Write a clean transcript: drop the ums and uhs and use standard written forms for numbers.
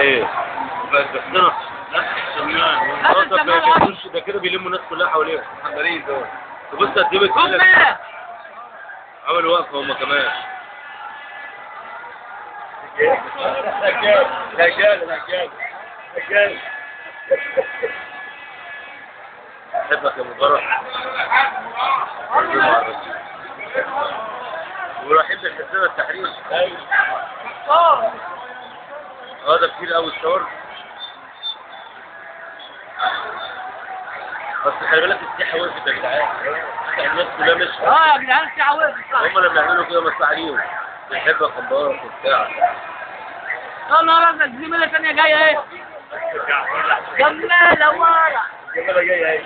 ايه؟ بقت بس سمان. ده كده بيلموا الناس كلها حواليهم. محمرين دول. تبص قد ايه بتقول. عملوا وقفه هم كمان. رجال رجال رجال. احبك يا مبارك. ورايحين بالحسابة التحرير. ايوه. ده كتير قوي الصور. بس خلي بالك السياحة وقفت يا جدعان. الناس كلها مشت. يا جدعان السياحة وقفت صح. هم لما يعملوا كده مصلحة ليهم. بيحبك مبارك وبتاع. يا نهار ازرق، دي ميلة تانية جاية اهي. جمالة ورا. جمالة جاية اهي.